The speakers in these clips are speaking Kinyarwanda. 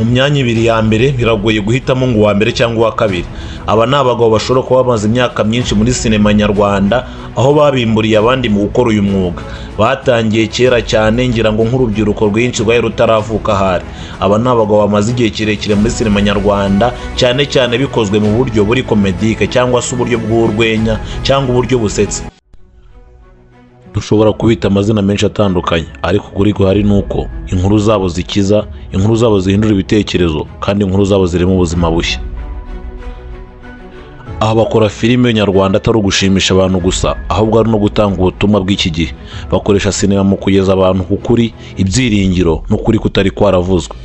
Mu myanya ibiri ya mbere biragoye guhitamo ngo uwa mbere cyangwa uwa kabiri. Aba ni abagabo bashobora kuba bamaze imyaka myinshi muri sinema nyarwanda, aho babimburiye abandi mu gukora uyu mwuga. Batangiye kera cyane, ngira ngo nk'urubyiruko rwinshi rwari rutaravuka ahari. Aba ni abagabo bamaze igihe kirekire muri sinema nyarwanda, cyane cyane bikozwe mu buryo buri comédique cyangwa se uburyo bw'urwenya cyangwa uburyo busetsa. Dushobora kubita amazina menshi atandukanye, ariko ukuri guhari ni uko inkuru zabo zikiza, inkuru zabo zihindura ibitekerezo, kandi inkuru zabo zirimo ubuzima bushya. Aha bakora filime nyarwanda atari ugushimisha abantu gusa, ahubwo ari no gutanga ubutumwa bw'iki gihe. Bakoresha sinema mu kugeza abantu ku kuri, ibyiringiro n'ukuri kutari kwaravuzwe.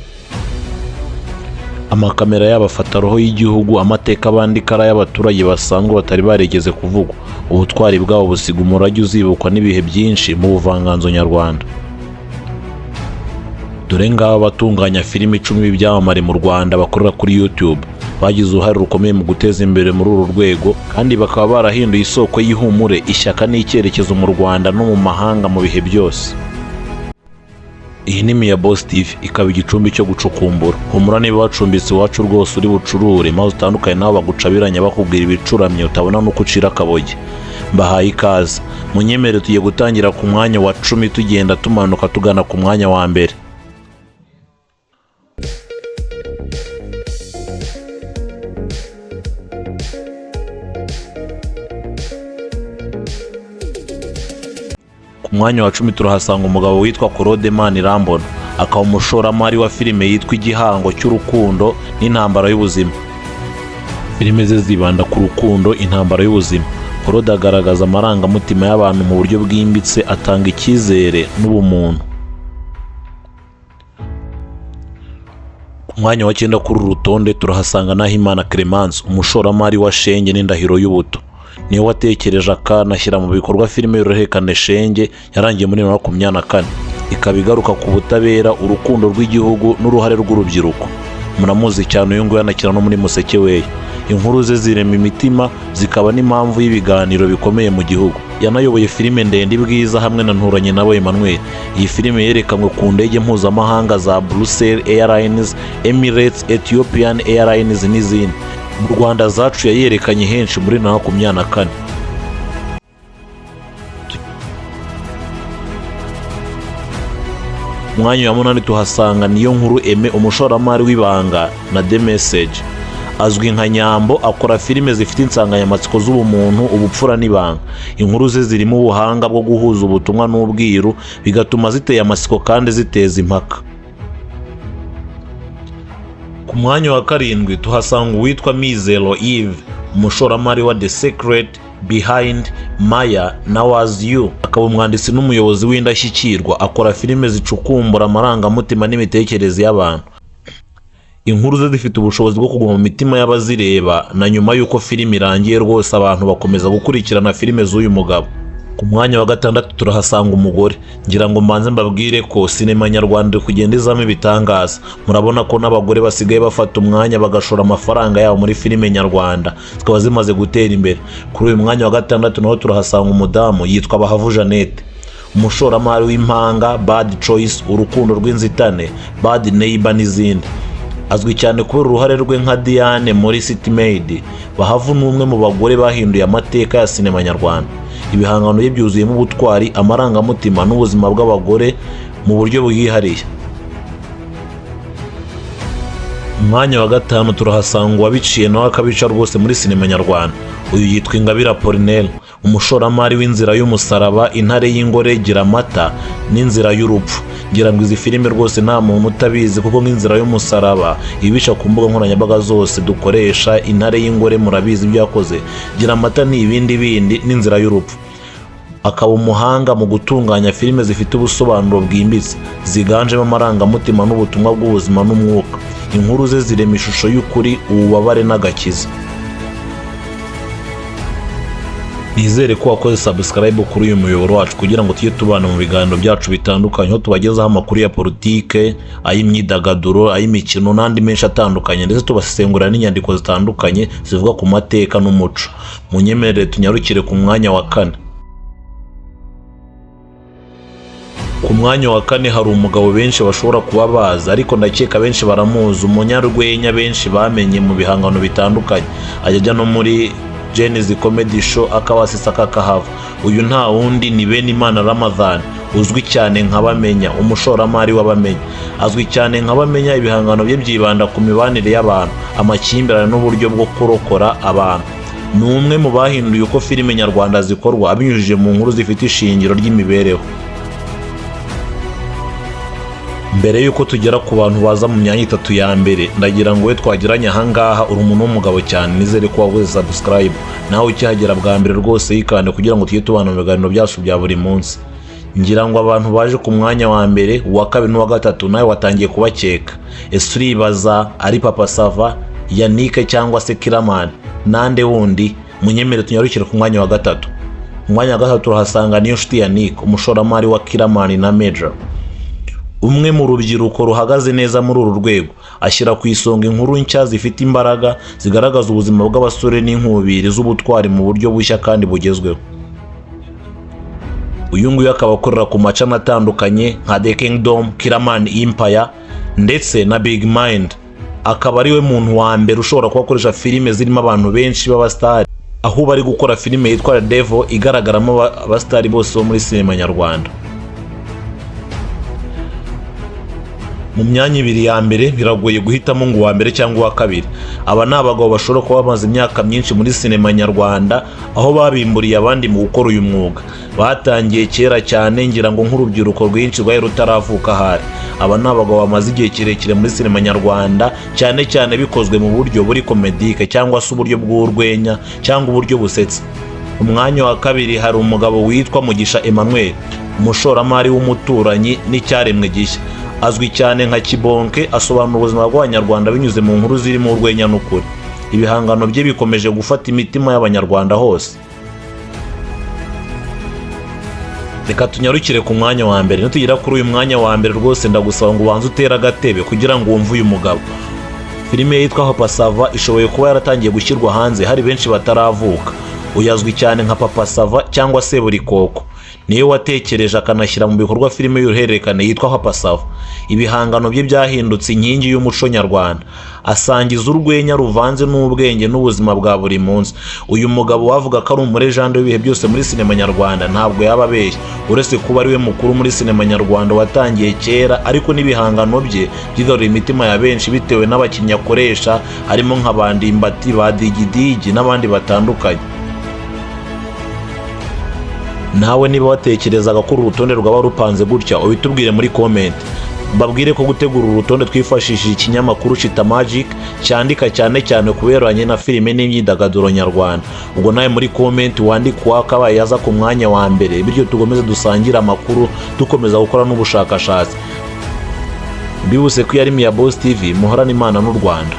Amakamera yabo afata roho y'igihugu, amateka bandika ari ay'abaturage basanzwe batari barigeze kuvugwa. Ubutwari bwabo busiga umurage uzibukwa n'ibihe byinshi mu buvanganzo nyarwanda. Dore ngaba abatunganya filime 10 b'ibyamamare mu Rwanda bakorera kuri YouTube, bagize uruhare rukomeye mu guteza imbere muri uru rwego, kandi bakaba barahinduye isoko y'ihumure, ishyaka n'icyerekezo mu Rwanda no mu mahanga mu bihe byose. Iyi ni Miya Boss TV, ikaba igicumbi cyo gucukumbura. Humura, niba wacumbitse iwacu rwose uri bucurure maze utandukanye nabo bagucabiranya bakubwira ibicuramye utabona n'uko ucira akaboge. Mbahaye ikaze, munyemere tugiye gutangira ku mwanya wa 10, tugenda tumanuka tugana ku mwanya wa mbere. Ku mwanya wa 10 turahasanga umugabo witwa Claude Manirambona, akaba umushoramari wa filime yitwa Igihango cy'Urukundo n'Intambara y'Ubuzima. Filime ze zibanda ku rukundo, intambara y'ubuzima. Claude agaragaza amarangamutima y'abantu mu buryo bwimbitse, atanga icyizere n'ubumuntu. Ku mwanya wa 9 kuri uru rutonde turahasanga Nahimana Clemence, umushoramari wa Shenge n'Indahiro y'Ubuto. Niwe watekereje akanashyira mu bikorwa filime y'uruhererekane Shenge yarangiye muri 2024, ikaba igaruka ku butabera, urukundo rw'igihugu n'uruhare rw'urubyiruko. Muramuzi cyane uyu nguyu, anakina no muri Musekeweya. Inkuru ze zirema imitima, zikaba n'impamvu y'ibiganiro bikomeye mu gihugu. Yanayoboye filime ndende Ibwiza hamwe na Nturanye nabo Emmanuel. Iyi filime yerekanwe ku ndege mpuzamahanga za Brussels Airlines, Emirates, Ethiopian Airlines n'izindi. Mu Rwanda Zacu yayerekanye henshi muri 2024. Ku mwanya wa 8 tuhasanga Niyo Nkuru Aime, umushoramari w'Ibanga na The Message. Azwi nka Nyambo, akora filime zifite insanganyamatsiko z'ubumuntu, ubupfura n'ibanga. Inkuru ze zirimo ubuhanga bwo guhuza ubutumwa n'ubwiru, bigatuma ziteye amatsiko kandi ziteza impaka. Ku mwanya wa 7 tuhasanga uwitwa Mizero Yves, umushoramari wa The Secret Behind Maya na Was You, akaba umwanditsi n'umuyobozi w'Indashyikirwa. Akora filime zicukumbura amarangamutima n'imitekerereze y'abantu. Inkuru ze zifite ubushobozi bwo kuguma mu mitima y'abazireba na nyuma y'uko filime irangiye. Rwose abantu bakomeza gukurikirana filime z'uyu mugabo. Ku mwanya wa 6 turahasanga umugore. Ngira ngo mbanze mbabwire ko sinema nyarwanda iri kugenda izamo ibitangaza. Murabona ko n'abagore basigaye bafata umwanya bagashora amafaranga yabo muri filime nyarwanda, zikaba zimaze gutera imbere. Kuri uyu mwanya wa 6 naho turahasanga umudamu yitwa Bahavu Jeannette, umushoramari w'Impanga, Bad Choice, Urukundo rw'Inzitane, Bad Neighbor n'izindi. Azwi cyane kubera uruhare rwe nka Diane muri City Maid. Bahavu ni umwe mu bagore bahinduye amateka ya sinema nyarwanda. Ibihangano bye byuzuyemo ubutwari, amarangamutima n'ubuzima bw'abagore mu buryo bwihariye. Umwanya wa 5 turahasanga uwabiciye nawe akabica rwose muri sinema nyarwanda. Uyu yitwa Ingabire Apollinaire, umushoramari w'Inzira y'Umusaraba, Intare y'Ingore, Gira Amata n'Inzira y'Urupfu. Ngira ngo izi filime rwose nta muntu utabizi, kuko nk'Inzira y'Umusaraba ibica ku mbuga nkoranyambaga zose dukoresha. Intare y'Ingore murabizi ibyo yakoze, Gira Amata ni ibindi bindi n'Inzira y'Urupfu. Akaba umuhanga mu gutunganya filime zifite ubusobanuro bwimbitse, ziganjemo amarangamutima n'ubutumwa bw'ubuzima n'umwuka. Inkuru ze zirema ishusho y'ukuri, ububabare n'agakiza. Nizere ko wakoze subscribe kuri uyu muyoboro wacu kugira ngo tujye tubana mu biganiro byacu bitandukanye, aho tubagezaho amakuru ya politike, ay'imyidagaduro, ay'imikino n'andi menshi atandukanye, ndetse tubasesengurira n'inyandiko zitandukanye zivuga ku mateka n'umuco. Munyemerere tunyarukire ku mwanya wa 4. Ku mwanya wa kane hari umugabo benshi bashobora kuba bazi, ariko ndakeka benshi baramuzi, umunyarwenya benshi bamenye mu bihangano bitandukanye, ajya no muri Gen-Z Comedy Show akabasisa kakahava. Uyu nta wundi ni Benimana Ramadhan, uzwi cyane nka Bamenya, umushoramari w'Abamenya. Azwi cyane nka Bamenya. Ibihangano bye byibanda ku mibanire y'abantu, amakimbirane n'uburyo bwo kurokora abantu. Ni umwe mu bahinduye uko filime nyarwanda zikorwa, abinyujije mu nkuru zifite ishingiro ry'imibereho. Mbere y'uko tugera ku bantu baza mu myanya itatu ya mbere, ndagira ngo we twagiranye ahangaha, uri umuntu w'umugabo cyane, nizere ko waguze subscribe. Nawe ukihagera bwa mbere rwose yikande kugira ngo tujye tubana mu biganiro byacu bya buri munsi. Ngira ngo abantu baje ku mwanya wa mbere, uwa kabiri n'uwa gatatu nawe watangiye kubakeka. Ese uribaza ari Papa Sava, Yannick cyangwa se Killaman nande wundi? Munyemere tunyarukire ku mwanya wa gatatu. Mu mwanya wa gatatu turahasanga Niyonshuti Yannick, umushoramari wa Killaman na Major, umwe mu rubyiruko ruhagaze neza muri uru rwego. Ashyira ku isonga inkuru nshya zifite imbaraga, zigaragaza ubuzima bw'abasore n'inkubiri z'ubutwari mu buryo bushya kandi bugezweho. Uyu nguyu akaba akorera ku macana atandukanye nka The Kingdom, Killaman Empire ndetse na Big Mind. Akaba ariwe muntu wa mbere ushobora kuba akoresha filime zirimo abantu benshi b'abasitari, aho bari gukora filime yitwa Devil igaragaramo abasitari bose bo muri sinema nyarwanda. Mu myanya ibiri ya mbere biragoye guhitamo ngo uwa mbere cyangwa uwa kabiri. Aba ni abagabo bashobora kuba bamaze imyaka myinshi muri sinema nyarwanda, aho babimburiye abandi mu gukora uyu mwuga. Batangiye kera cyane, ngira ngo nk'urubyiruko rwinshi rwari rutaravuka ahari. Aba ni abagabo bamaze igihe kirekire muri sinema nyarwanda, cyane cyane bikozwe mu buryo buri comédique cyangwa se uburyo bw'urwenya cyangwa uburyo busetsa. Umwanya wa kabiri hari umugabo witwa Mugisha Emmanuel, umushoramari w'umuturanyi n'icyaremwe gishya. Azwi cyane nka Kibonke. Asobanura ubuzima bw'Abanyarwanda binyuze mu nkuru zirimo urwenya n'ukuri. Ibihangano bye bikomeje gufata imitima y'Abanyarwanda hose. Reka tunyarukire ku mwanya wa mbere. Nitugera kuri uyu mwanya wa mbere, rwose ndagusaba ngo ubanze utere agatebe kugira ngo wumve uyu mugabo. Filime yitwa Papa Sava ishoboye kuba yaratangiye gushyirwa hanze hari benshi bataravuka. Uyu azwi cyane nka Papa Sava cyangwa Seburikoko. Niwe watekereje akanashyira mu bikorwa filime y'uruhererekane yitwa Papa Sava. Ibihangano bye byahindutse inkingi y'umuco nyarwanda, asangiza urwenya ruvanze n'ubwenge n'ubuzima bwa buri munsi. Uyu mugabo wavuga ko ari umulegend w'ibihe byose muri sinema nyarwanda ntabwo yaba abeshya. Uretse kuba ari we mukuru muri sinema nyarwanda watangiye kera, ariko n'ibihangano bye byigaruriye imitima ya benshi bitewe n'abakinnyi akoresha, harimo nka ba Ndimbati, ba Digidigi n'abandi batandukanye. Nawe niba watekerezaga ko uru rutonde rwaba rupanze gutya, ubitubwire muri comment. Mbabwire ko gutegura uru rutonde twifashishije ikinyamakuru Chita Magic, cyandika cyane cyane ku bihereranye na filime n'imyidagaduro nyarwanda. Ubwo nawe muri comment wandike uwakabaye yaza ku mwanya wa mbere, bityo tugomeze dusangire amakuru, dukomeza gukora n'ubushakashatsi. Mbibutse ko yari Miya Boss TV. Muhorane Imana n'u Rwanda.